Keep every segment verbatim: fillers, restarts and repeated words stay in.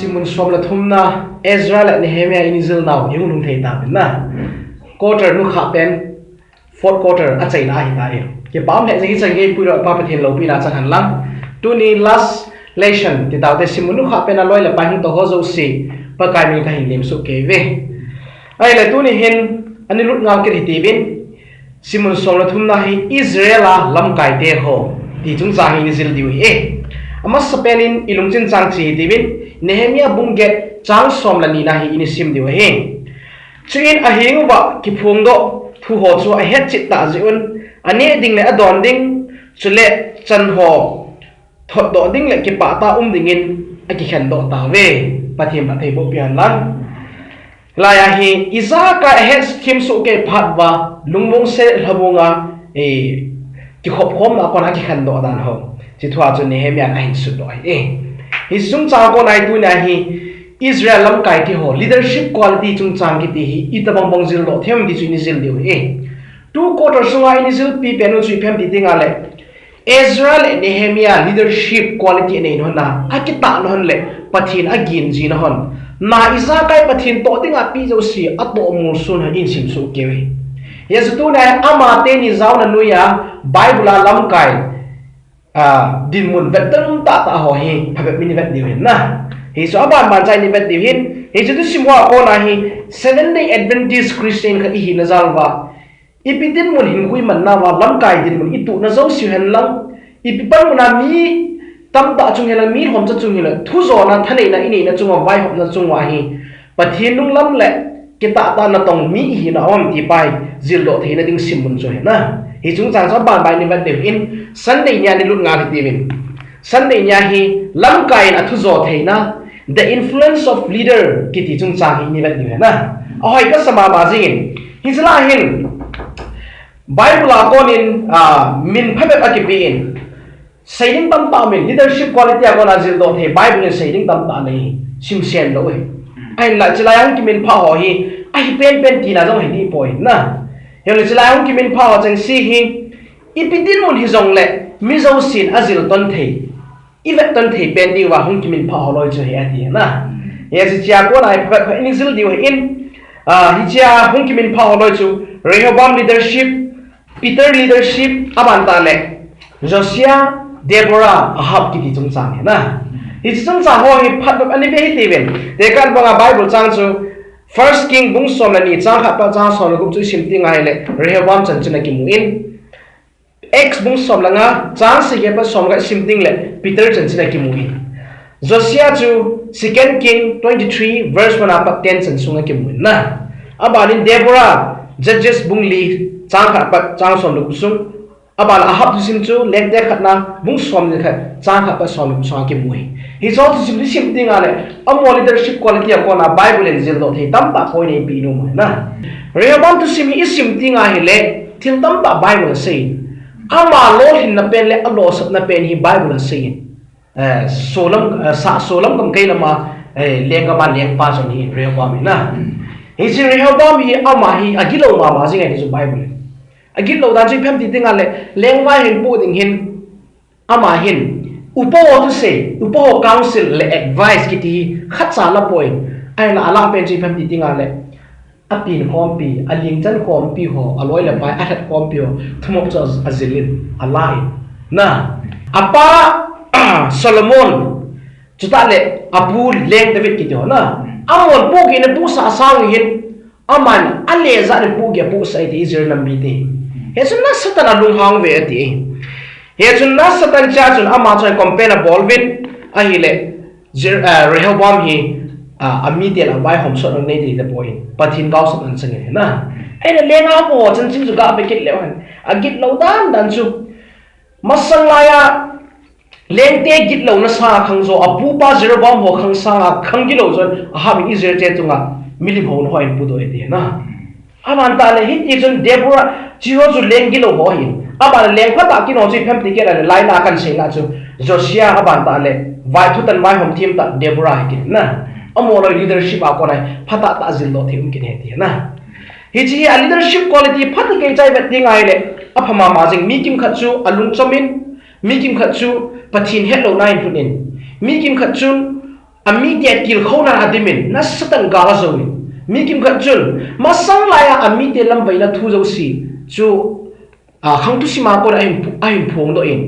Simun som le thumna, Ezra le Nehemiah in ijil nau, ihung lhung thei tauvin na. Quarter nukha pen, fourth quarter, achaina ahitai. Kipah lheh jeng, hichan gei puilou Pa Pathen loupina chang hen lang. Tuni last lesson, ti taute simun nukha pen aloi le pai hung toh ho jouse, Pakai min in kahin lemsuh kei uve. Ahile tuni hin, ani lut ngal kit hitiuvin, simun som le thumna hi Israel a lamkaite ho, ti chungchang hi ijil diu ahi. Amasapen in ilungchin chang chu hitiuvin, Nehemiah bung get chang som le nina hi isim diu ahi. Chuin aheng uva kiphongdoh thu ho chu ahetchet tah jeh un, aneh ding le adon ding, chule chan ho thotdoh ding le kipah tah a um dingin akikhendoh tauve. Pathen phattheiboh peh hen lang. Hilai a hi ijakai ahethem soh kei phat uva, lungmong se lhamong a, eh, kikhopkhomna a kona kikhendoh dan ho, hiche thu a chu Nehemiah in ahin sutdoh ahi. Hiche chungchang a kona hi tunia hi Israel lamkaite ho leadership quality chungchang kiti hi itobang bang jildoh them ti chu ijil diu ahi. Two quarter sunga ijilpi pen u chu ipi ham ti ding ahile, Ezra le Nehemiah leadership quality anei na hon a, akitahna hon le Pathen agin jina hon, na ijakai Pathen toh dinga pi jouse atoh molso na hon isim soh kei uve. Hiche tunia amateni jaona noiya Bible a lamkai, ah, dinmun vetdon tahtah ho hi phabep in ivet diu ahi na. Hichu abanban chan ivet diu ahin, hichu thusim ho a kona hi Seventh Day Adventist Christian khat ihina jal uva, ipi dinmun hinkho imanna uva lamkai dinmun itohna jouse u hen lang, ipi panmun a mi tamtah chung hen lang, mi lhomcha chung hen lang, thujona thaneina ineina chung uva, vaihopna chung uva hi Pathen nunglam le kitahtahna tong mi ihina um ti pa hi jildoh theina ding simun chu ahi na. Hiche chungchang chu abanban in ivet diu ahin, Sunday nia ilut ngal hitiuvin. Sunday nia hi lamkai in athujo theina, the influence of leader kiti chungchang hi ivet diu ahi na. Ahoi kasa mama jingin. Hiche lai hin Bible a konin, ah, min phabep akipe in. Seiding tamtah min, leadership quality a kona jildoh thei, Bible in seiding tamtah nei, simsen lou ahi. Ahinla, hiche lai a hung kiminphah ho hi, ahi penpen tina jong hiding poi na. Hijongle hiche lai a hung kiminphah ho chengse hi, ipi dinmun hijongle, mi jousen ajil ton thei, ivet ton thei pen diuva hung kiminphah ho loi chu ahi ati na. Hiche a kona hi phabep in ijil diu ahin, ah, hiche a hung kiminphah ho loi chu, Rehoboam leadership, Peter leadership, aban tah le Josiah, Deborah, Ahab kiti chungchang ahi na. Hiche chungchang ho hi phabep in ive hitiuvin. Tekah banga Bible chang chu First King bung som le ni chang khat pat chang som le gup chu isim teng ahile Rehoboam chanchin akimun. Acts bung som le nga chang sagi apat som le nga isim teng le Peter chanchin akimun. Josiah chu Second King twenty-three verse one apat ten chan sunga kimun na. Abanin Deborah, Judges bung li chang khat apat chang som le gup sung. Aban Ahab thusim chu Lengte khatna bung som le khat chang khat apat som le gup sunga kimun. Hiche thusim isim teng ahile amaho leadership quality a kona Bible in jildoh thei tamtah point eipe nom ahi na. Rehoboam thusim hi isim teng ahile thil tamtah Bible asei. Ama lolhinna pen le alosapna pen hi Bible asei. Eh, solam, eh, sa, solam gam kai lama, eh, lenggam a lengpa chu ahi Rehoboam hi na. Hiche Rehoboam hi ama hi agilou mama jing ahi chu Bible in. Agilou dan chu ipi ham ti ding ahile, lengvai hin pu ding hin, ama hin, upa ho thusei, upa ho counsel le advice kiti hi khatcha la poi. Ahinla alah pen chu ipi ham ti ding ahile, apin khompi, alingchan khompi ho, aloi le pai, alhat khompi ho, thumop chu ajil in, alah in. Na, apa, Solomon, chutah le apu Leng David kiti ho na. Amahon pohgihna apohsah sang u hin, aman ale jat in pohgih apohsah e ti Israel nam mite. Hichun nasatah in alunghang uve ati. Hichun nasatah in chea chun ama chun complain abol uvin ahile, Jer-, ah, Rehoboam hi, ah, amite lah a vaihom sot anei thei tapoi. Pathen gaosapna anasang in ahi na. Ahile lenga ho chanchin chu gave kit leu hen. Agilou dan dan chu. Masang laiya Lengte gitlouna sanga khangjo, apupa Jeroboam ho khang sanga khang gilou chun, Ahab in Israel te chunga milim houna ho ahin pudoh e ati na. Aban tah le hiti chun Deborah, hiche ho chu leng gilou ho ahin. Aban leng phatah kit ho chu ipi ham ti kit le, lainat a kan seina chu Josiah, aban tah le vai thutan vaihom themtah Deborah ahi kit na. Amaho loi leadership a kona phatah tah jildoh thei um kit ahi ati na. Hiche hi a leadership quality phatah kei chai vet ding ahile, apha mama jing. Mi kimkhat chu alungchom in, mi kimkhat chu Pathen hetlouna in lhun in, mi kimkhat chun Amite atilkhouna a dimin, nasatah in gal ajou in. Mi kimkhat chun, masang laiya amite lamvaina thu jouse chu, a, khangthu sima kona ahin phu-, ahin phongdoh in,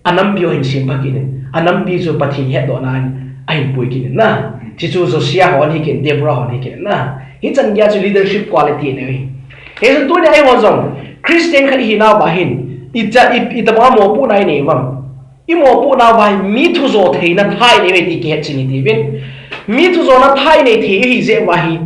anampi ahin sempha kit in, anampi chu Pathen hetdohna in ahin pui kit in na. Hichu Josiah ho ahi kit in, Deborah ho ahi kit in na. Hichan geiya chu leadership quality ahi. Hichun tunia eiho jong, Christian khat ihinauva hin, ita, i, itobanga mopohna inei uvam. Imopohnauva hi mi thujo theina tha inei uve ti kihetchen itiuvin. Mi thujona tha inei thei u ahijeh uva hi,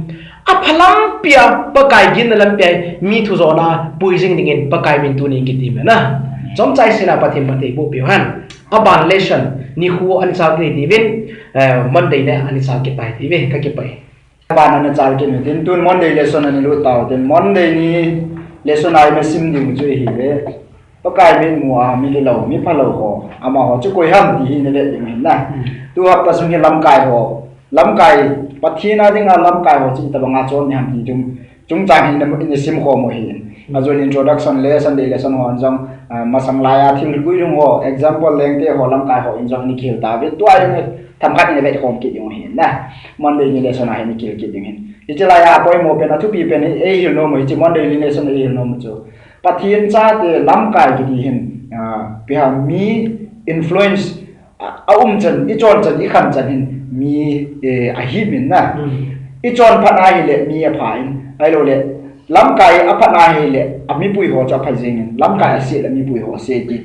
apha lampia, Pakai ginna lampia hi, mi thujona pui jing dingin Pakai min tunin kitem e na. Chomcha isei na Pathen phatthei boh peh u hen. Aban lesson, nikho ana chal kit itiuvin, eh, Monday le ana chal kit tai itiuve, kakipah e. Aban ana chal kit utin, tun Monday lesson ana lut tautin, Monday ni lesson a ina sim ding chu ihiuve. Pakai mitmu a mi lilou, mi phalou ho, amaho chu koi ham ti hi ina vet ding ahin na. Hmm. Tu hapta sung hi lamkai ho, lamkai, Pathen a dinga lamkai ho chu itobanga chon ding ham ti chung, chungchang hi ina, ina simkhom u ahi. Hmm. Ajeh chu introduction le Sunday lesson ho jong, ah, masang laiya thil guilhung ho, example Lengte ho, lamkai ho in jong ina kihil tauve. Tua jong themkhat ina vetkhom kit ding ahi na. Monday ni lesson a hi ina kihil kit ding ahin. Hiche laiya apoimo pen, athupi pen hi eihil nom u, hiche Monday ni lesson a eihil nom u chu. Pathen chate lamkai kiti hin, ah, ipi ham, mi influence, ah, aum chan, ichon chan, ikhen chan hin mi, eh, ahim in na. Hmm. Ichon phat ahile mi apha in, ahilouleh lamkai aphat ahile amipui ho chu apha jing in, lamkai ase le mipui ho ase ti.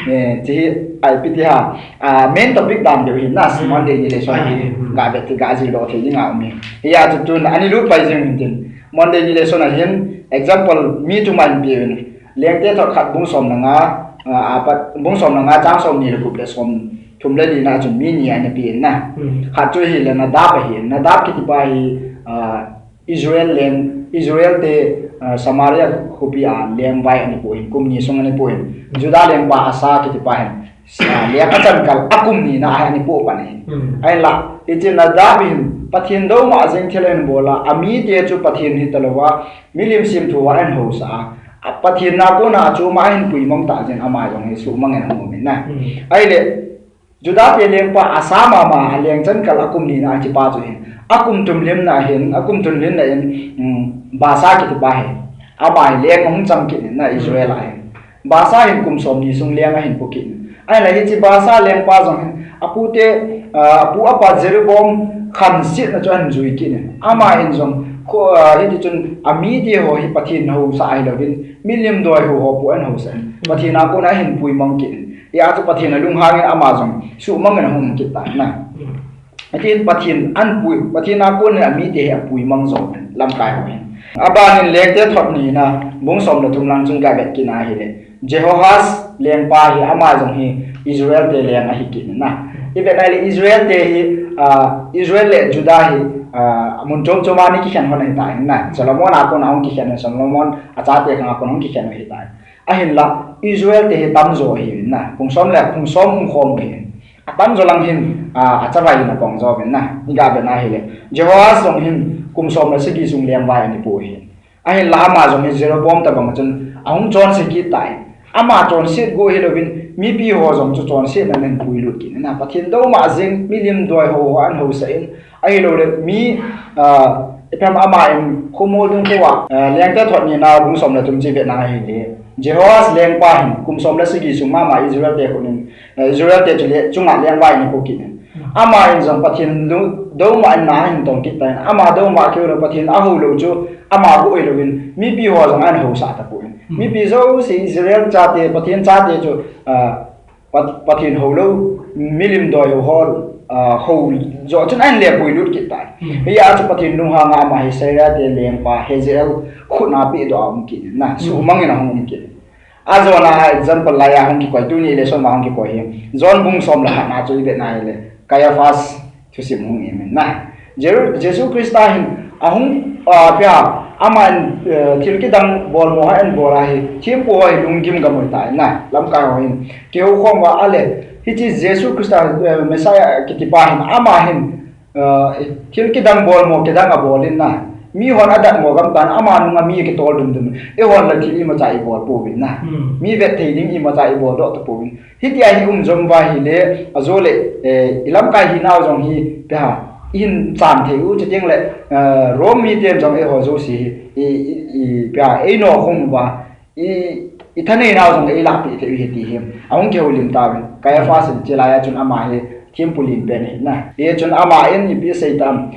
Eh, hiche hi, ipi ti ham, ah, main topic dan deu ahin na, hmm, Monday ni lesson a, ahi, hmm, gavet thei, gajil doh thei dinga um ahi. Hijeh chun tun ana lut pai jing u hitin. Monday ni lesson a hin, example, mi thum ahin peuvin. Lengte thot khat bung som le nga, ah, apat, bung som le nga chang somni le gup le somthum le lina chun mi ni ana pein na. Hmm. Khat chu hile Nadab ahi. Nadab kiti pa hi, ah, Israel leng, Israel te, ah, Samaria khopi a lengvai ana pu ahin, kum ni sung ana pu ahin. Judah lengpa Asa kiti pa hin, ah, leng achan kal a kum ni na a ana pu pan ahi. Hmm. Ahinla, hiche Nadab hin Pathen douma jeng thil ahin bol a, amite chu Pathen hita louva, milim semthu a ahin hausah a, a Pathen a kona chu ama ahin puimang tah jeh in ama jong hi suhmang in ahung um in na. Hmm. Ahile, Judah te lengpa Asa mama a leng chan kal a kum ni na a hiche pa chu hin, akum thum lhinna hin, akum thum lhinna in, um, Baasha kiti pa hi, ama hi leng ahung chang kit in na Israel a hin. Baasha hin kum somni sung leng ahin pu kit in. Ahinla hiche Baasha lengpa jong hin, apu te, ah, apu apa Jeroboam khansetna chu ahin jui kit in. Ama hin jong, kho, ah, hiti chun amite ho hi Pathen hausah ahilouvin, milim doi ho ho pu ahin hausah in. Pathen a kona ahin puimang kit in. Hijeh chun Pathen a lunghang in ama jong suhmang in ahung um kit tan na. Hmm. Hitin Pathen ahin pui, Pathen a kon in amite hi apuimang jo lamkai ho hin. Aban in Lengte thot ni na bung som le thum lang chun gavet kit na hile. Jehoash lengpa hi ama jong hi Israel te leng ahi kit na. Ivet na hile Israel te hi, ah, Israel le Judah hi, ah, mun chom chom a ana kikhen hon ahi tan na. Solomon a kon a hung kikhen, Solomon achate khang a kon a hung kikhen ahi tan. Ahinla, Israel te hi tamjo ahi na, pung som le, pung som um khom ahi. Atamjo lang hin, a, achavai in apang jo uvin na, iga vet na hile. Jehoash jong hin, kum som le sagi sung lengvai ana pu ahi. Ahinla ama jong hin Jeroboam tabang chun, ahung chonse kit tai. Ama chonset go hilouvin, mipi ho jong chu chonsetna in ahin puilut kit na. Pathen douma jeng, milim doi ho ho ahin hausah in, Ahilouleh mi, ah, ipi ham ama in khomol dung khovah, ah, Lengte thot ni na bung som le thum chu ivet na hile. Jehoash lengpa hin kum som le sagi sung mama Israel te khut in, ah, Israel te chu le chunga lengvai ana pu kit in. Ama in jong Pathen douma in ana hin tong kit tan. Ama douma keu le Pathen ahou lou chu ama bou hilou in mipi ho jong ahin hausah tapon. Mipi jouse Israel chate Pathen chate chu, ah, Pat-, Pathen hou lou, milim doi ho ho, ah, hou jo chun ahin le puilut kit tai. Hmm. Hijeh chun Pathen lunghang a ama hi Syria te lengpa Hazael khut a pehdoh a um kit na, hmm, suhmang in ahung um kit. Ajona example laiya hung kikoi, tuni lesson ma hung kikoi hi. John bung som le khat na chu ivet na hile, Caiaphas thusim hung imin na. Jeru-, Jesu Christa hin ahung, ah, ipi ham, aman, eh, thil kidang bolmo ahin bol ahi, thempu ho hi lunggim gam ahitai na, lamkai ho hin. Kihoukhom uva ahile, hiche Jesu Christa, eh, Messiah kiti pa hin, ama hin, eh, thil kidang bolmo, kidang abol in na. Mi hon adat mo gam tan ama nunga mi kitol dum dum. Eihon la thil imacha ibol pouvin na. Hmm. Mi vet thei ding imacha ibol doh ta pouvin. Hitia hi um jom uva ahile, ajole, eh, ilamkai hinau jong hi, pia, ihin chan thei u, chuteng le, eh, Rome miten jong eiho jouse hi, i, i, i, pia, eino khum uva, i, i thaneinau jong eilahpeh thei u ahi ti hi. Ahung kihoulim tauvin. Caiaphas in chulai a chun ama hi thempu lim pen ahi na. Hichun ama in ipi asei tam.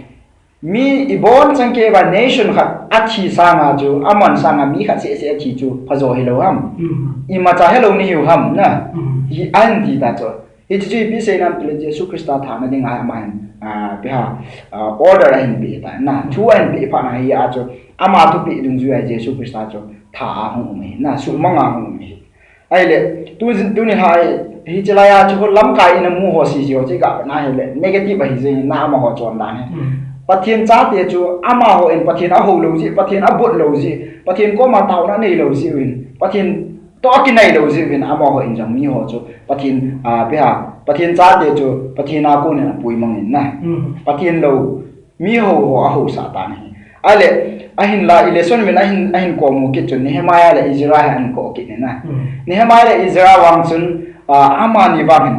Mi ibonchauva nation khat athi sanga chu, aman sanga mi khat seh seh athi chu, phajo hilou ham. Hmm. Imacha helou nahiu ham na. Hmm. Hi ahin ti ta chu. Hichu chu ipi seina ham tile Jesu Christa thana dinga ama hin, ah, pia, ah, order ahin pe ta na. Thu ahin pe phat na hi a chu. Ama thupeh dungjuia Jesu Christa chu tha a hung um ahi na. Sumang a hung um ahi. Ahile, tu, tuni hi, hiche laiya chu lamkai in amu ho sese ho chu iga vet na hile, negative ahi jeng in na amaho chondan hi. Hmm. Pathen chate chu amaho in Pathen ahou lou jeh, Pathen abot lou jeh, Pathen koma taona anei lou jeh uvin, Pathen toh akinai lou jeh uvin amaho in jong miho chu Pathen, ah, pia, Pathen chate chu Pathen a konin apui mang in na. Hmm. Pathen lou, miho ho ahousah tan ahi. Ahile, ahinla, i lesson uvin ahin, ahin komu kit chun, Nehemiah le Ezra hi ahin kou kit in na. Hmm. Nehemiah le Ezra vang chun, ah, amani vang hin,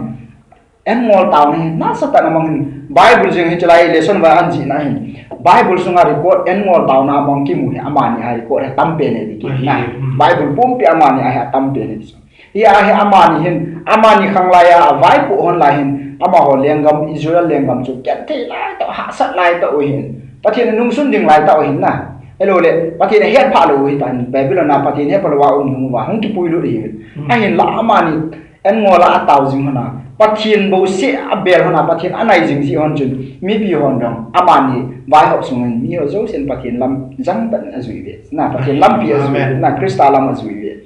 an ngol taona hi nasatah in amang in, Bible jeng hiche lai lesson uva ahin jih na hin, Bible sunga record an ngol taona amang kimu hi amani a record hi atam pen ahi ti kit na. Ahi, hmm. Bible pumpi amani a hi atam pen ahi ti chu. Hia hi amani hin, amani khanglai a, avaipoh hon lai hin, amaho lenggam, Israel lenggam chu, genthei lai tah, hahsat lai tah u ahin. Pathen anungsun ding lai tah u ahin na. Ahilou le, Pathen ahet phah lou u ahitan, Babylon a Pathen hetphah lou a um nung uva, hung kipui lut ahi. Hmm. Ahinla amani, an ngol a atao jing hon a, Pathen bouseh abel hon a, Pathen anai jing jeh hon chun, mipi hon jong, amani vaihop sung hin, miho jousen Pathen lam jang tah in ajui uve. Na, Pathen lampi ajui uve. Amen. Na, Christa lam ajui uve.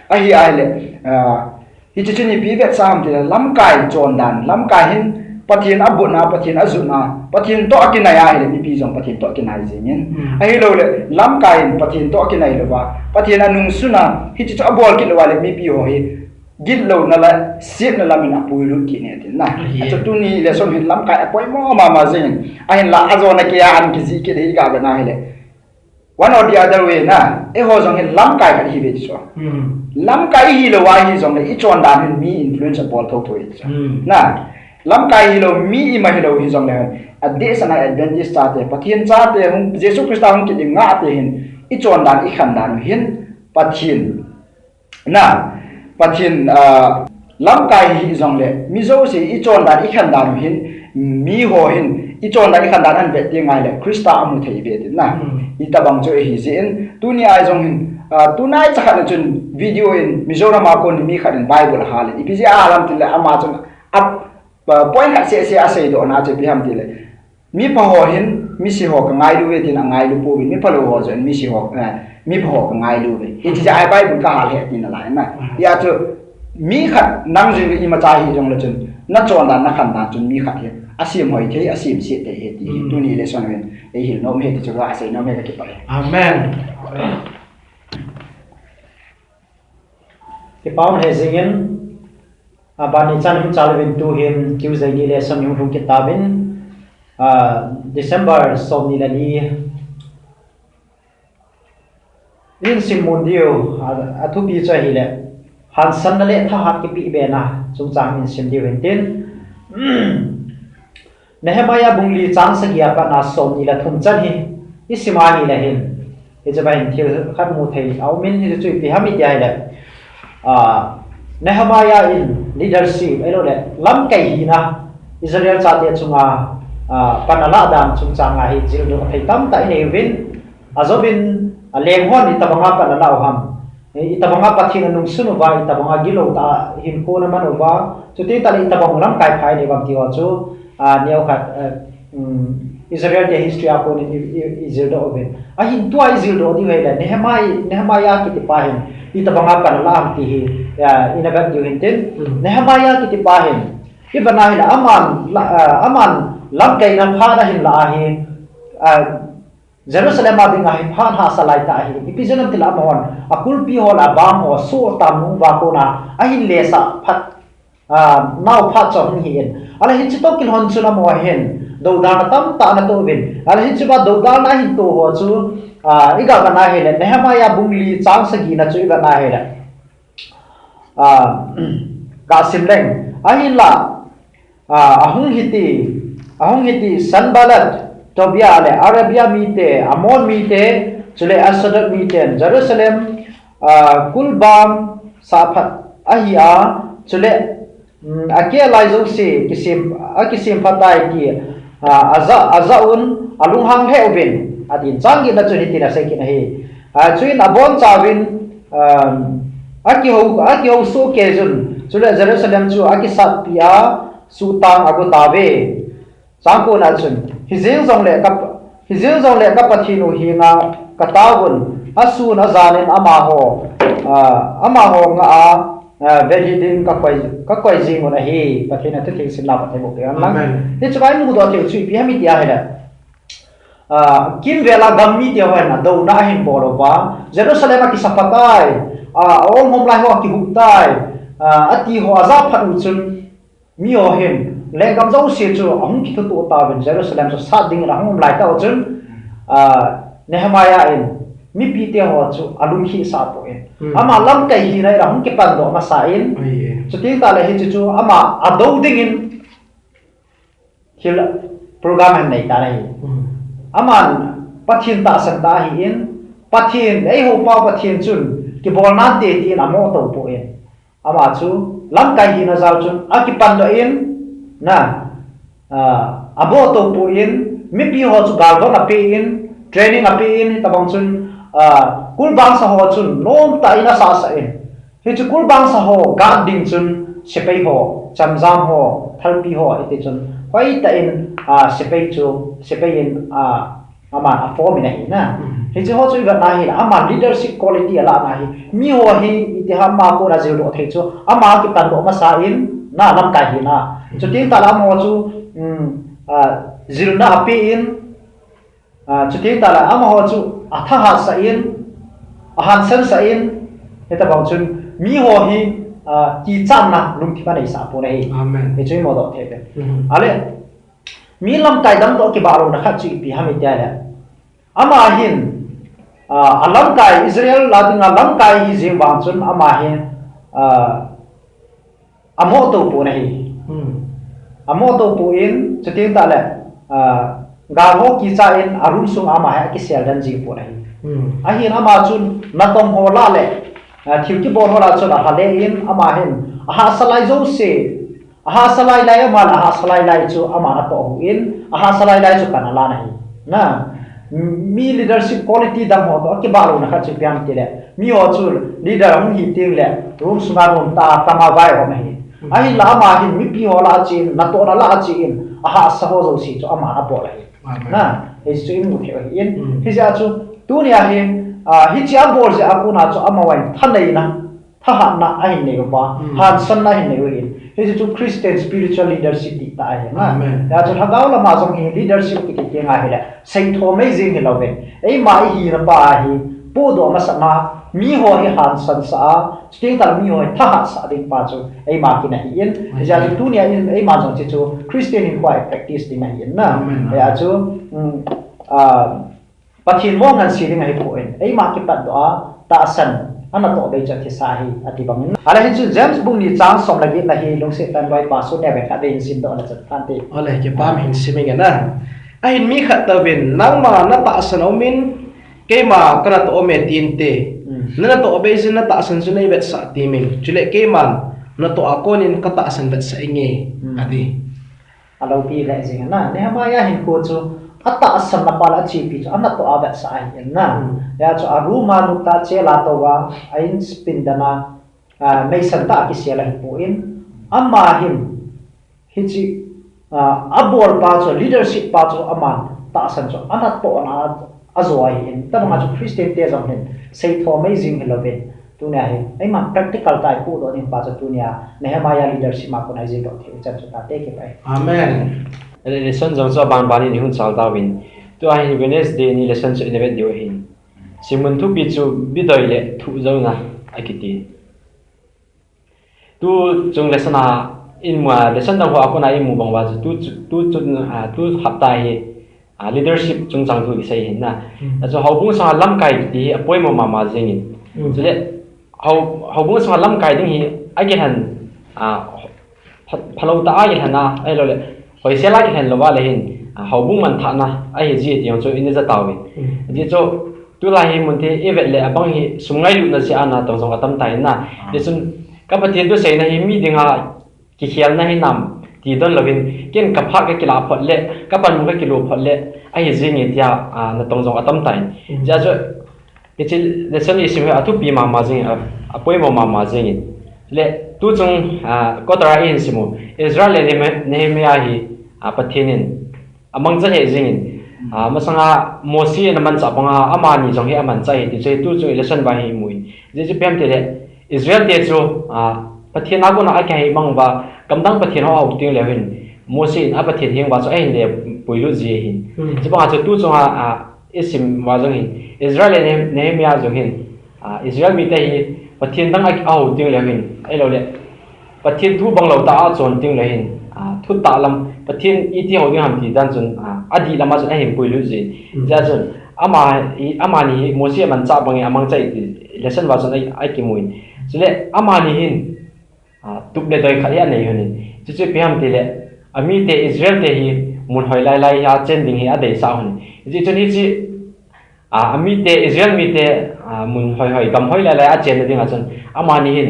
Ahi ahile, ah, hiche chun ipi vetsah ham tile lamkai chondan, lamkai hin Pathen abotna, Pathen ajotna, Pathen toh akinai ahile mipi jong Pathen toh akinai jeng in. Hmm. Ahilou le, lamkai hin Pathen toh akinai louva, Pathen anungsun a, hiche chu abol kit louva le mipi ho hi gitlouna le setna lam in apui lut kit e tin na. Ahi. Achu tuni lesson hin lamkai apoimo mama jeng in. Ahinla ajona keiya ahin kijih kit hi iga vet na hile. One or the other way na, eiho jong hi lamkai khat ihiuve ti chu. Hmm. Lamkai ihi louva hijongle, ichondan hin mi influence abol thotho e ti chu. Hmm. Na, lamkai hilou, mi ima hilou hijongle, adeh sanga Adventist chate, Pathen chate, hung, Jesu Christa hung kit ding ngah te hin, ichondan, ikhandan u hin, Pathen Na, Pathen, ah, lamkai hijongle, mi jouse ichondan ikhandan u hin, miho hin, ichondan ikhandan ahin vet teng ahile, Christa amu thei uve tin na. Hmm. Hitobang chu ahi jeh in, tuni a jong hin, ah, tunai chakhat na chun video in, Mizoram a kon mi khat in Bible ahal in, ipi jeh a ahal ham tile ama chun, ap, ah, point khat seh seh aseidoh na chu ipi ham tile, Mipha ho hin, misi ho kangailu uve tin angailu pouvin, miphalou ho jong misi ho, eh, mipha ho kangailu uve. Hiche jeh a Bible kahal e tin alai na. Hia chu, mi khat nang jong imacha hijongle chun, nachondan, nakhandan chun mi khat hi, asem hoi thei, asem set thei ahi ti hi. Mm. Tuni lesson hin, eihil nom e ti chu kasei nom e, kakipah e. Amen. Kipa um hei jing in, ah, bani chan hung chal uvin tu hin, Tuesday ni lesson hung lhung kit tauvin, ah, December som ni le li. Ihin simmun diu, ah, athupi chu ahile, hansanna le thahat kipeh bena, chungchang ihin sim diu hin tin. Nehemiah bung li chang sagi a pat na som ni le thum chan hi, isim a ahile hin, hiche bang hin thil khat mu thei aum in, hichu ipi ham iti ahile, ah, Nehemiah in leadership, ahilou le, lamkai hina, Israel chate chunga, ah, pan alah dan chungchang a hi jildoh thei tamtah inei uvin, ajou vin, aleng hon itobang a pan alah u ham. Eh, itobang a Pathen anungsun uva, itobang a gilou tah a hinkho aman uva, chuteng tah le itobang lamkai pha inei uvam ti ho chu, ah, neo khat, eh, um, Israel te history a kon in i, i, ijildoh uvin. Ahin tua ijildoh diu ahile, Nehemiah, Nehemiah kiti pa hin, itobang a pan alah ham ti hi, ah, ina vet diu hin tin, Mm. Nehemiah kiti pa hin, ivet na ahile, aman, la, ah, aman lamkaina phat ahin lah ahi, ah, Jerusalem a dinga hi phat hahsa lai tah ahi. Ipi jeh ham itile amahon, akulpi ho le abang ho, soh tam nung uva kona, ahin lesah phat, ah, nau phat chu ahung hi in. Ahile hiche toh kilhon chun amaho hin, Dodalna tamtah ana toh uvin. Ahile hiche a dodalna ahin toh ho chu, ah, iga vet na ahile, Nehemiah bung li chang sagi na chu iga vet na ahile. Ah, kasim leng. Ahinla, ah, ahung hiti, ahung hiti Sanballat, Tobiah le Arabia mite, Ammon mite, chule Ashdod miten Jerusalem, ah, kulbang sah phat ahi a, chule, mm, akeh lai jouse kisem, akisem phat tai ti, ah, aja, aja un, alunghang lheh uvin, atin chang get na chun hitin asei kit ahi. Ah, chuin abonchauvin, ah, akihou, akihou soh kei jun, chule Jerusalem chu akisatpi a, suhtang ago tauve. Chang ko na chun, hijeng jongle ka, hijeng jongle ka Pathen u henga kataovun, asun ajan in amaho, ah, amaho ngah a, ah, velhi ding kakoi, kakoi jing un ahi, Pathen a thutheng simna Pathen in boh peh hen lang. Amen. Hichu imudoh theiu chu ipi ham iti ahile. Ah, kimvel a gam mite hon adouna ahin bol uva, Jerusalem akisah phat tai, ah, aom hom lai ho akihuh tai, ah, ati ho aja phat u chun, miho hin, lenggam jouse chu ahung kithutoh tauvin Jerusalem chu sat dingin ahung um lai tah u chun, ah, Nehemiah in mipite ho chu alungkhisah poi. Hmm. Ama lamkai hina in ahung kipandoh masa in, Oi, eh. Chuteng tah le hiche chu ama adou dingin thil program ahin nei tan ahi. Hmm. Aman Pathen tahsan tah ahin, Pathen, eiho pau Pathen chun kibol nante tin amoh tou poi. Ama chu lamkai hina jal chun akipandoh in, na, ah, aboh tou poi, mipi ho chu galvon apen, training apen, hitobang chun, ah, kulbang sa ho chun nomtah in asah sah in. Hichu kulbang sa ho guard ding chun sepai ho, chamjam ho, thalpi ho, hiti chun hoitah in, ah, sepai chu, sepai in, ah, Aman aform in ahi na. Hmm. Hiche ho chu ivet na ahile, ama leadership quality alah na ahi. Miho hi itiham a kona jildoh thei chu, ama kipandoh masa in, na lamkai hina. Chuteng tah le amaho chu, um, ah, jilna apen, ah, chuteng tah le amaho chu athahat sah in, ahansan sah in, hitobang chun miho hi, ah, kichatna lungthim aneisah pon ahi. Amen. Hichu imudoh thei uve. Hmm. Ahile, Mi lamkai damdoh kibah louna khat chu ipi ham iti ahile, ama hin, ah, alamkai Israel a dinga lamkai hijeng vang chun ama hin, ah, amoh tou pon ahi. Hmm. Amoh tou pon, chuteng tah le, ah, gal ho kicha in a room sunga ama hi akisel den jing pon ahi. Hmm. Ahin ama chun natong ho lah le, ah, thil kibol ho lah chun alha le in ama hin, ahahsa lai jouse, Ahahsa lai lai, ama le ahahsa lai lai chu aman atoh in, ahahsa lai lai chu pan alan ahi. Na, mi leadership quality dang ho toh kibah louna khat chu ipi ham itile, miho chu leader hung hi teng le, room sunga nomtah a tama vai hom ahi. Ahinla ama hin mipi ho lah a chen, natohna lah a chen, ahahsa ho jouse chu aman abol ahi. Amen. Na, hichu imu thei u ahin. Mm. Hijeh a chu, tunia hi, ah, hiche abol jeh a kona chu amavang thaneina, thahatna ahin nei uva, Hmm. hansanna ahin nei u ahin. Hiche chu Christian spiritual leadership ti tah ahi na. Amen. Hijeh chun lhagao lama jong hi leadership kiti teng ahile, seitho mei jeng hilouvin. Eima ihina pa hi, podoh masat na, miho hi hansan sah a, chuteng tah le miho hi thahat sah ding pa chu, eima kin ahin. Amen. Hijeh chun tunia in, eima jong hiche chu Christian hinkhoa i practice ding ahin na. Amen. Hijeh chun, um, ah, Pathen mong ngansi ding ahipon, eima kipat doh a, tahsan, anatoh bei chu athisa ahi, ati bangin. Ahile hichu James bung ni chang som le get na hi, lungset tah in Vaipa sun neo in khatvei hin simdoh le chan tante. Ole, kipah in sim inge na. Ahin mi khat touvin, nangma natahsan umin, keima kanatoh ume tinte. Hmm. Nanatoh bei jeh in natahsan chu neivetsah temin. Chule keiman, natoh a konin katahsan vetsah inge, Hmm. ati. Aloupi lheh jeng in na. Nehemiah hinkho chu atahsan na pa le achepi chu anatoh a vetsah ahi in na. Hmm. Hijeh chun a room a nungtah chel a tou a, a in spin dan a, ah, meisan tah a kisel ahipon. Ama hin, hiche, ah, abol pa chu, leadership pa chu aman tahsan chu anatohna a ajo ahin. Tabang a chu Christian te jong hin, seitho mei jeng hilouvin. Tunia hi, eima practical tah a ipodoh ding pa chu tunia Nehemiah leadership a kona ijil doh thei u chan chu tate kipah e. Amen. Lesson jong chu aban ban in ihung chal tauvin. Tua hin Wednesday ni lesson chu ina vet diu ahin. Simmun thupi chu bidoi le thuh jouna akiti. Tu chung lesson a in mu, ah, lesson dang ho a kona i mu bang uva chu tu, tu, tu, ah, tu hapta hi, ah, leadership chungchang thu kisei hin na. Hmm. Achu houbung sunga lamkai ti hi apoimo mama jingin. Hmm. Chule hou, houbung sunga lamkai ding hi akilhen, ah, pha-, phalou tah a kilhen a, ahilouleh hoisel a kilhen louva le hin, ah, houbung manthahna ahi ji ti jong chu ina ja tauvin. Hmm. Ajeh chu tulai hi mun thei i vet le abang hi sum ngailutna jeh a natong jong atam tan na. Ah. Hichun ka Pathen thuseina hi mi dinga kikhelna hinam ti don louvin, ken ka phat ka kilah phot le, ka panmun ka kilo phot le, ahi jinge tia, ah, natong jong atam tan. Mm. Hijeh chun, hiche lesson i sim hi athupi mama jing, a, apoimo mama jingin. Le, tuchung, ah, quarter a i hin sim u. Ezra le Nehemi-, Nehemiah hi, ah, Pathen in amangcha lheh jingin, ah, masanga Mosi in amanchah banga, amani jong hi amanchah ahi ti chu, tuchung i lesson uva hi i mu in. Hijeh chu ipi ham itile, Israel te chu, ah, Pathen a kona akihei mang uva, gamdang Pathen ho ahou teng leu hin, Mosi in a Pathen heng uva chu ahin le puilut ji ahin. Hmm. Chubanga chu tuchunga, ah, i sim uva jong hin, Ezra le Ne-, Nehemiah jong hin, ah, Israel mite hi Pathen dang a, ahou teng leu hin, ahilouleh Pathen thu bang lou tah a achon teng leu hin, ah, thutah lam, Pathen iti hou ding ham ti dan chun, ah, adih lam a chun ahin puilut ji. Mm. Hijeh chun, ama, i, amani hi Mosi amanchah bangin amangcha ahi ti lesson uva chun a, akimu in. Chule, amani hin, ah, tup le doi khat hi anei un. Chuchu ipi ham itile, amite Israel te hi mun hoi lai lai a chen ding hi adeisah un. Hijeh chun hiche, ah, amite, Israel mite, ah, mun hoi hoi, gam hoi lai lai a chenna dinga chun, amani hin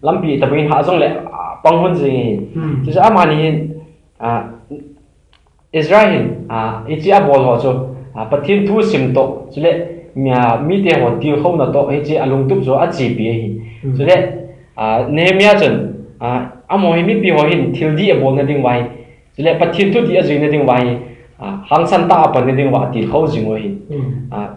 lampi tabang in hah jongle, ah, pang un jing ahi. Hmm. Chuchu amani hin, ah, Ezra hin, ah, hiche abol ho chu, ah, Pathen thu sim toh, chule mi, ah, mite ho tilkhouna toh, hiche alungtup chu achepi ahi. Hmm. Chule, ah, Nehemiah chun, ah, amaho hi mipi ho hin thil dih abolna ding uva hi, chule Pathen thudih ajuina ding uva hi, ah, hangsan tah a panna ding uva atilkhou jing u ahi. Hmm. Ah,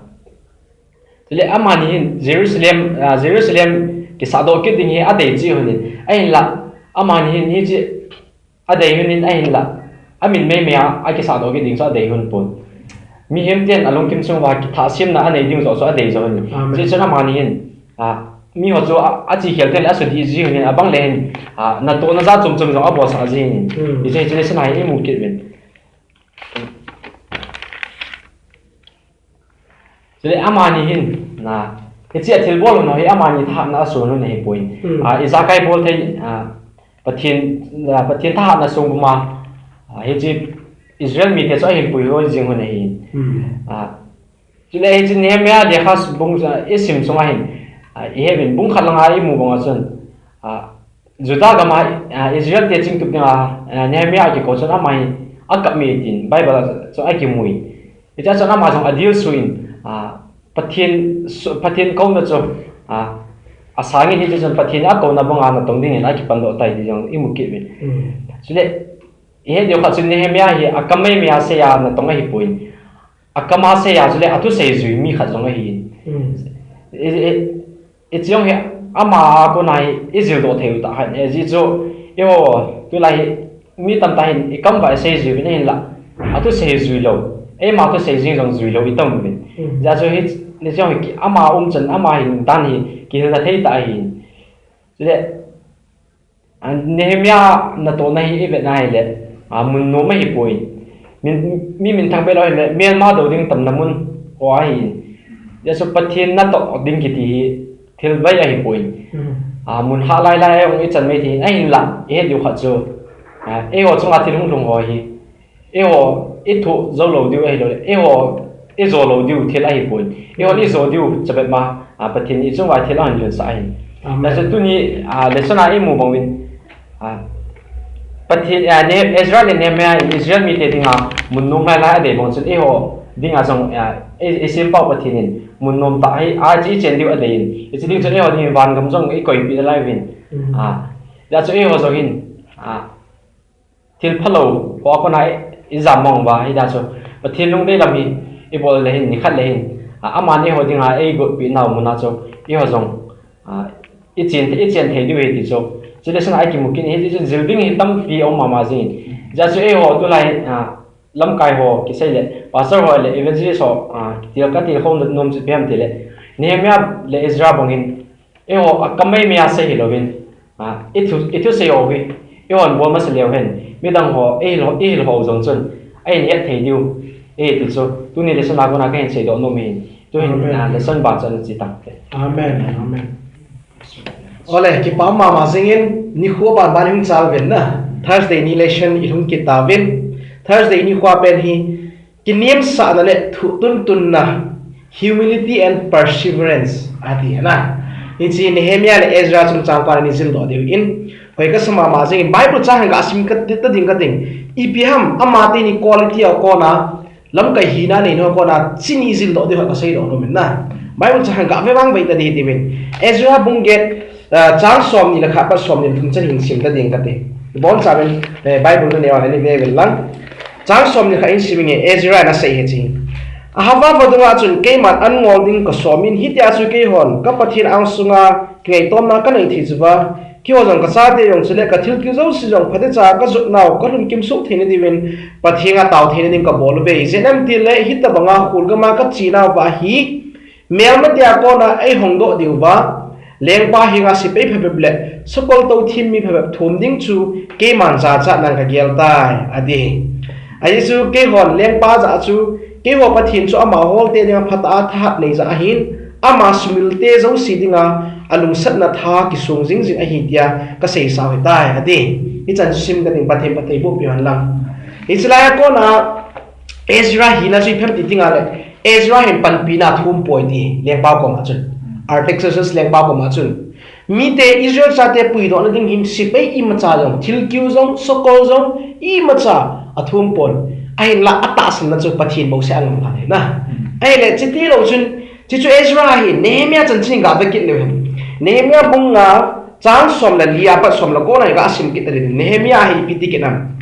chule amani hin Jerusalem, ah, Jerusalem kisahdoh kit ding hi adei cheh un ahin. Ahinla, amani hin hiche adei un ahinla, amin meimei a, akisahdoh kit ding chu adei un pon. Mihem ten alungthim chung uva kithahsemna anei ding joh chu adei joh un. Amen. Hijeh chun amani hin, ah, miho chu a, achekhel teng le asudih ji un, abang le hin, ah, natohna jat chom chom jong abolsah ji un. Hmm. Hiche, hiche lesson a hi i mu kit uvin. Chule amani hin, na, hiche athilbol u hi amani thahatna ason u ahipoi. Hmm. Ah, ijakai bol thei, ah, Pathen, ah, Pathen thahatna sung puma, ah, hiche Israel mite chu ahin puihoi jing u ahi. Hmm. Ah, chule hiche Nehemiah lekha bung, ah, i sim sunga hin, ah, i hetuvin bung khat langa i mu banga chun, ah, Judah gam a, ah, Israel te chingtup dinga, ah, Nehemiah akikou chun ama hi akap me tin Bible a chu akimu in. Hichea chun ama jong adilsu in, ah, Pathen su-, Pathen kouna chu, ah, asang in hiche chun Pathen akouna banga natong dingin akipandoh tai ti jong i mu kit uvin. Mm. Chule, i het diu khat chun Nehemiah hi akam meimei a sei a natong ahipoi. Akam a sei a chule athusei jui mi khat jong ahi in. Mm. I, i, Hiche jong hi ama a kona hi i jildoh thei u tah ahi. Ajeh chu, eiho, tulai hi mi tamtah hin i kam uva i sei jui uvin ahinla, athusei jui lou, eima thusei jing jong jui lou i tam uvin. Mm. Hijeh chun hi, hiche jong hi ki-, ama um chan, ama hin dan hi kihilna thei tah ahi. Chule, a, Nehemiah natohna hi i vet na hile, a, mun nom ahipoi. Min, mi minthang peh lou hile, melma do ding tamna mun ho ahi. Hijeh chun Pathen natoh ding kiti hi thil bai ahipoi. Mm. A, mun hah lai lai a jong i chan mai thei in, ahinla, i het diu khat chu, a, eiho chunga thil hung lhung ho hi, eiho i thoh jou lou diu ahilouleh, eiho i jo lou diu thil ahipoi. Eiho i jo diu chabep ma, a, Pathen i chung uva thil ahin lhunsah ahi. Amen. Hijeh chun tuni, a, lesson a i mu bang uvin, a, Pathen, a, Ne-, Ezra le Nehemiah in Israel mite dinga mun nom lai lai a adei bang chun eiho dinga jong, a, i, i sempau Pathen in mun nom tah a, a, hiche i chen diu adei in. Hiche ding chun eiho dingin van gam jong i koipeh nalai uvin. Mm. A, hijeh chun eiho jong hin, a, thil phalou ho a kona i, i jam mang uva, hijeh chun Pathen lungdei lam hi i bol le hin, nikhat le hin, a, aman eiho dinga eigot peh nau mun a chu, eiho jong, a, i chen, i chen thei diu ahi ti chu. Chule lesson a i kimu kit in, hiche chu jil ding hi tampi aum mama jing in. Hijeh chun eiho tulai, a, lamkai ho kisei le, pastor ho le, evangelist ho, a, til ka tilkhou nom chu ipi ham itile, Nehemiah le Ezra bangin, eiho, a, akam meimei a sei hilouvin, a, i thu, i thusei ho hi, Eihon bol masa leu hen, midang ho, eihil ho, eihil ho jong chun, ahin het thei diu, e ti chu, tuni lesson a kona kahin seidoh nom ahi, tuhin, Amen. ah, lesson ban chu ana chi tang te. Amen, amen. Ole, kipa mama jingin, nikho ban ban hung chal uvin na. Thursday ni lesson i hung kit tauvin. Thursday nikho pen hi, kiniamsahna le thutuntunna, humility and perseverance, ati na. Hiche Nehemiah le Ezra chungchang kona i jildoh diu ahin, hoi kasa mama jingin, Bible chang hin ga sim kit ta ding kati. Ipi ham, amateni quality a kona, lamkai hina neina kona, hiche ni i jildoh diu hi kaseidoh nom in na. Bible chang hin ga ve vang ve ta ding ti uvin. Ezra bung get, ah, chang somni le khat apat somni le thum chan hin sim ta ding kati. Ibonchauvin, eh, Bible naneo le nei ve uvin lang. Chang somni le khat in sim inge, Ezra in asei hiche. Ahava vadunga chun keiman an ngol ding kasom in, hitia chu keihon ka Pathen angsunga kingaitomna kanei thei cheh uva, keiho jong kachate jong chule kathilkeu jouse jong phatecha kajot nau kalhun kimsuh theina diuvin Pathen a tao theina ding kabol uve. Ijeh inem itile hitobanga khul gama kache nauva hi, melmate a kona eihong doh diu va, lengpa henga sepai phabep le sakol tou thim mi phabep thum ding chu keiman jachat nan kagel tai, ati. Ajeh chu keihon lengpa jah chu, keiho Pathen chu amaho te dinga phatah a thahat nei jah ahin, ama sumilte jouse dinga alungsatna tha kisong jingjing ahi tia kaseisa u ahitai, ati. Hichan chu sim kati, Pathen phatthei boh peh hen lang. Hiche laiya kona Ezra hina chu ipi ham ti dinga le, Ezra hin panpina athum poi ti, lengpa koma chun. Artaxerxes lengpa koma chun. Mite Israel chate puidohna ding hin sepai imacha jong, thilkeu jong, sakol jong, imacha athum pon. Ahinla atahsanna chu Pathen bouseh angam lhon ahi na. Ahile, chuti lou chun, chuchu Ezra hin, Nehemiah chanchin ga ve kit leu hen. Nehemiah bung nga, chang som le li apat som le ko na ga sim kit ta ding. Nehemiah hi ipi ti kit nam.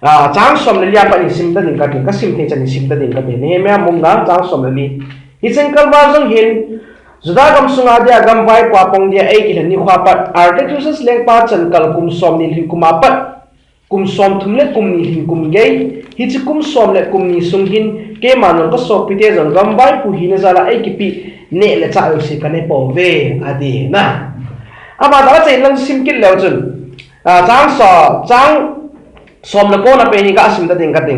Ah, chang som le li apat in sim ta ding kati, kasim thei chan in sim ta ding kati. Nehemiah bung nga, chang som le li. Hicheng kalval jong hin, Judah gamsunga dia gamvaipo a pang dia eikilhen nikho apat, Artaxerxes lengpa chan kal kum somni lhin kum apat, kum somthum le kum ni lhin kum gei, hiche kum som le kum ni sung hin, keiman jong kasopite jong gamvaipo hina jal a eikipe neh le chah jouse kanei pouve, ati na. Aban a achaina lang sim kit leu chun, ah, chang so, chang som le ko na pen hi ga sim ta ding kati.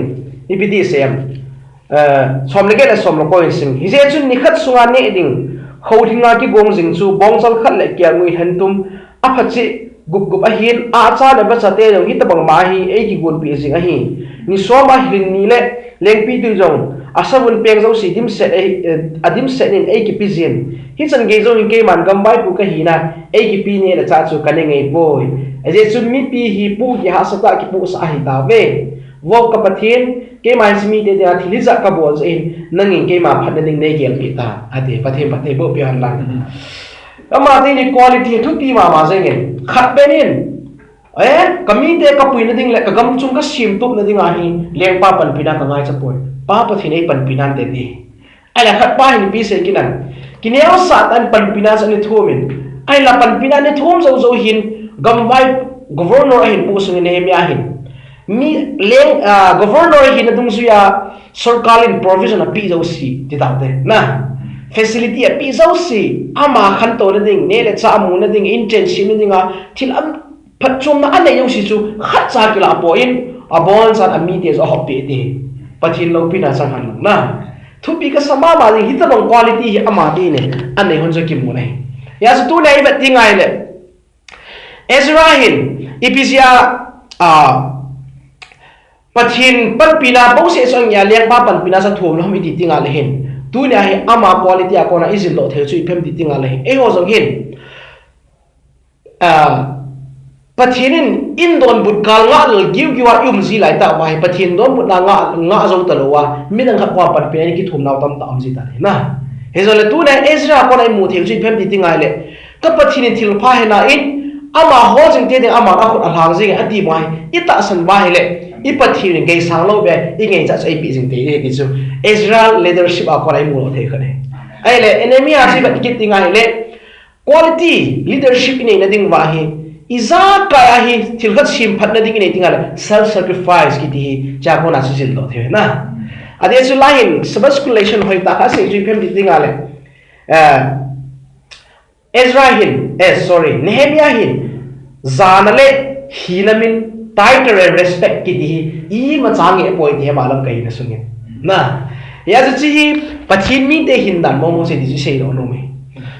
Ipi ti asei em. Eh, som le get le som le ko in sim. Hijeh chun nikhat sunga neh ding, houlinga kigong jing chu, bongchal khat le kelngoi lhantum, apha cheh gup gup ahin, acha le vachate jong hitobang ma hi eikigonpeh jing ahi. Ni som a lhin ni le lengpitwi jong, asavun peng jouse dimset, eh, eh, adimset in eikipe jin. Hichan gei jong in keiman gamvaipo kahina, eikipe neh le chah chu kanei ngai poi. Ajeh chu mipi hi pohgih hahsatah a kipohsah ahi tauve. Vo ka Pathen, keima hiche mite dinga thil hijat kabol jeh in, nangin keima phatna ding neigelpeh tan, ati. Pathen phatthei boh peh hen lang. Mhm. Amateni quality thupi mama jengin, khat pen in, eh, kamite kapuina ding le kagam chung kasemtupna dinga hi, lengpa panpina kangaicha poi. Pa Pathen eipanpi nante ti. Ahile khat pa hin ipi asei kit nam. Kineosah tah in panpina chu ana thum in. Ahile panpina ana thum jou jou hin gamvai governor ahin pohsung in Nehemiah hin. Mi leng, ah, governor hina dungjuia sorkar in provision apeh jouse ti taute. Na. Facility apeh jouse. Ama khantouna ding, neh le chah amuna ding, internship na dinga, thil am phatchomna anei jouse chu khatcha kilah poi in, abonchan amite chu ahop peh ti. Pathen loupina chang hen lang na. Thupi kasa mama jing hitobang quality hi amateni anei hon chu kimu ahi. Hijeh chun tunia ivet ding ahile, Ezra hin, ipi jeh a, ah, Pathen panpina bouseh chu angeh a lengpa panpina chu athum lou ham iti ding ahile hin. Tunia hi ama quality a kona ijildoh thei chu ipi ham iti ding ahile hin. Eiho jong hin, ah, Pathen in, in donbut kal ngah lel giugiu a i um ji lai tah uva hi, Pathen donbutna ngah, ngah jou talou a, midang khat koma panpina in kithum nau tamtah um ji tai na. Hijongle tunia Ezra kona imu thei chu ipi ham iti ding ahile, ka Pathen in thilpha hena in, amaho jingte ding aman akhut alhang jing e ati uva hi, itahsan uva ahile, i Pathen in geisang lou beh, ingaichat chu eipeh jing tei e ti chu, Ezra leadership a kona imu lou thei khat ahi. Ahile, Nehemiah chu ivet kit ding ahile, quality leadership inei na ding uva hi, ijakai a hi thil khat semphat na ding inei ding ahile self sacrifice kiti hi, chua kona chu jildoh thei na. Adeh chu lai hin Sabbath school lesson hoitah khat asei chu ipi ham iti ding ahile, eh, Ezra hin, eh, sorry, Nehemiah hin, jana le Hina min title and respect kiti hi imacha ngeh poi ti hi ama lamkai hina sungin. Na. Hijeh chun hiche hi Pathen mite hin dan mong mong sei ti chu seidoh nom e.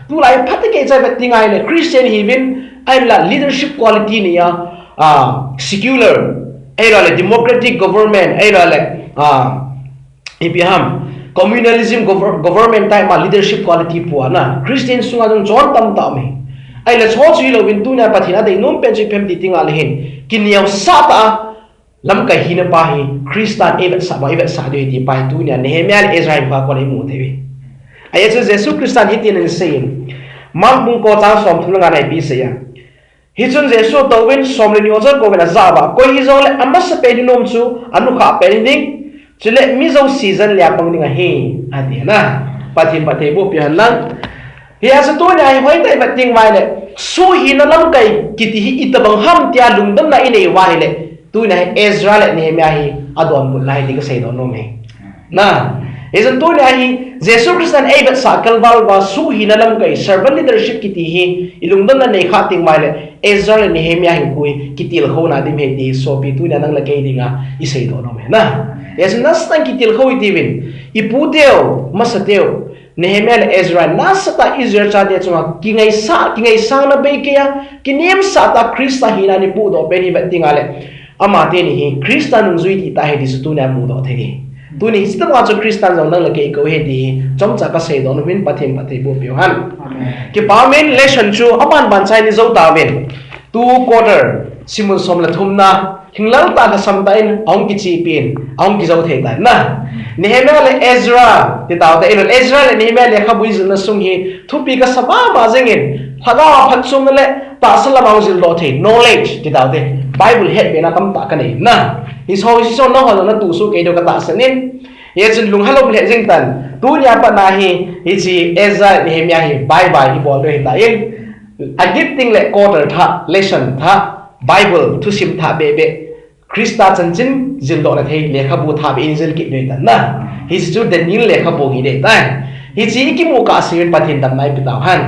Tulai phatah kei cha vet ding ahile Christian hiuvin, ahinla leadership quality nei a, ah, secular, ahinla le democratic government, ahinla le, ah, ipi ham, communalism gover-, government type ma leadership quality puana Christian sunga jong chon tamtah um e. Ahile chu chu hilouvin tunia Pathen a deinom pen chu ipi ham ti ding ahile hin, kineosah tah a lamkai hina pa hi Christan eivetsah bang, eivetsah diu ahi ti pa hi tunia Nehemiah le Ezra in pa kon imu thei uve. Ajeh chu Jesu Christan hitin ahin seiyin, Mark bung ko chang somthum le nga na ipi asei a. Hichun Jesu atouvin, som le ni ho chu akouvin ajah uva, koi hijongle amasapen in anom chu anukhah pen ding, chule mi jouse jan lia pang ding ahi, ati na. Pathen phatthei boh peh hen lang. Hijeh chun tunia hi hoitah a ivet ding ahile, suhhina lamkai kiti hi itobang ham tia lungdonna inei uva ahile, tunia hi Ezra le Nehemiah hi adonbut lai ti kaseidoh nom e. Na, hijeh chun tunia hi Jesu Christan eivetsah kalval uva suhhina lamkai servant leadership kiti hi ilungdonna nei khah teng uva ahile, Ezra le Nehemiah hinkho hi kitilkhouna ding ahi ti hi sopi tunia nang le kei dinga iseidoh nom e na. Hijeh chun nasatah in kitilkhou hitiuvin, iputeu, masateu, Nehemiah le Ezra nasatah a Israel chate chunga kingaisang, kingaisangna beikeiya, kinemsah tah a Christa hina ana puhdoh pen hi vet ding ahile, amateni hi Christa nungjui dihtah ahi ti chu tunia mudoh thei ahi. Tuni hiche tobang chu Christan jong nang le kei ikou ahi ti hi chomcha kaseidoh nom in Pathen phatthei boh peh hen. Amen. Kipa umin, lesson chu aban ban chai ni jou tauvin. Two quarter, simon som le thumna, hinglel tah lhasam tah in ahung kichehpeh in, ahung kijou thei tai na. Nehemiah le Ezra ti taute, ahilou le Ezra le Nehemiah lekhabu ijilna sung hi thupi kasa mama jengin, lhagao a phatchomna le tahsa lama hung jildoh thei, knowledge ti taute, Bible hetbehna tamtah kanei na. Hiche ho, hiche ho nangho jong natoh soh kei diu katahsan in. Hijeh chun lunghalom lheh jeng tan. Tunia pat na hi, hiche Ezra, Nehemiah hi bye bye ibol diu ahitan. Agit teng le quarter thah, lesson thah, Bible thusim thah behbeh, Christa chanchin jildohna thei lekhabu thah beh in ijil kit diu ahitan na. Hiche chu Daniel lekhabu hi ahitai. Hiche ikimu kahsea in Pathen damna eipeh tauhen.